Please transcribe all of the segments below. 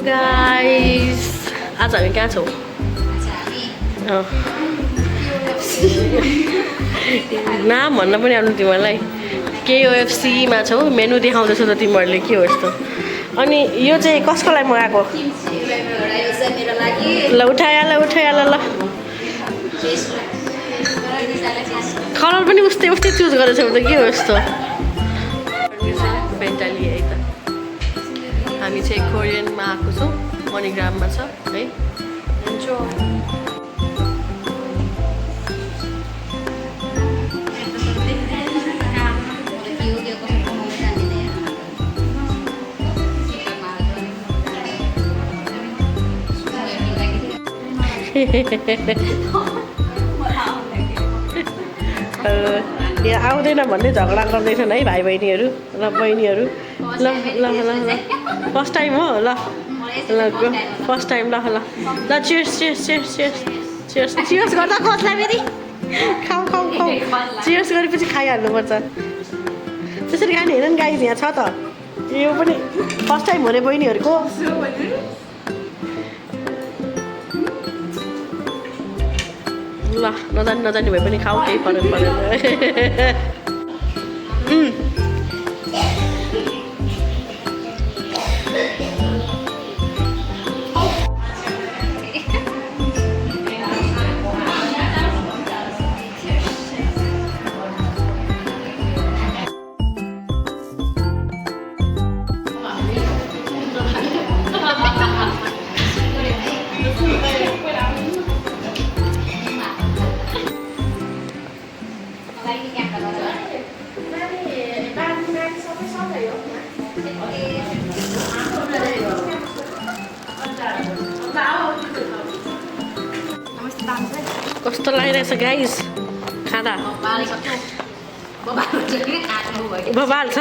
guys आज हामी कहाँ छौँ नाम भन्न पनि आउनु तिमीहरूलाई केओएफसीमा छौ मेनु देखाउँदैछौ त तिमीहरूले के हो यस्तो अनि यो चाहिँ कसको लागि मगाएको ल उठाया ल ल कलर पनि उस्तै उस्तै चुज गरेछौ त के हो यस्तो बेन्टाली है त हामी चाहिँ कोरियनमा आएको छौँ मणिग्राममा छ है यहाँ आउँदैन भन्ने झगडा गर्दैछन् है भाइ बहिनीहरू ल बहिनीहरू ल ल ल ल फर्स्ट टाइम हो ल ल फर्स्ट टाइम ल ल ल cheers cheers cheers cheers cheers cheers गर्दा कसलाई फेरि खाऊ खाऊ खाऊ चियर्स गरेपछि खाइहाल्नुपर्छ त्यसरी खाने हेर नि गाइज यहाँ छ त यो पनि फर्स्ट टाइम हो रे बहिनीहरूको ल नजानी भए पनि खाऊ केही फरक परेन कस्तो लागिरहेछ गाइस खाँदा बबाल छ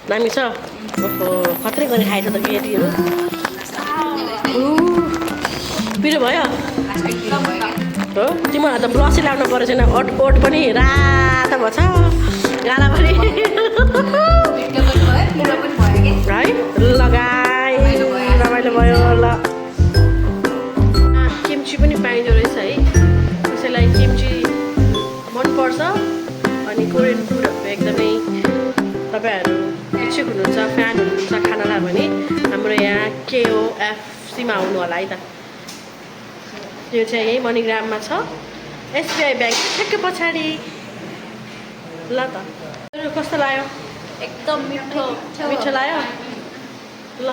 दामी छ ओहो खत्रै गरी खाएछ त केटीहरू पिरो भयो हो तिमीहरू त ब्रसै लाउनु परेको छैन ओट पनि रातो भएछ गाला पनि है लगाइ रमाइलो भयो ल किम्ची पनि पाइँदो रहेछ है कसैलाई किम्ची मनपर्छ अनि कोरियन फुडहरू एकदमै तपाईँहरू इच्छुक हुनुहुन्छ फ्यान हुनुहुन्छ खानालाई भने हाम्रो यहाँ केओएफसीमा आउनु होला है त यो चाहिँ यही मणिग्राममा छ एसबिआई ब्याङ्क ठ्याक्कै पछाडि ल त कस्तो लाग्यो एकदम मिठो लाग्यो ल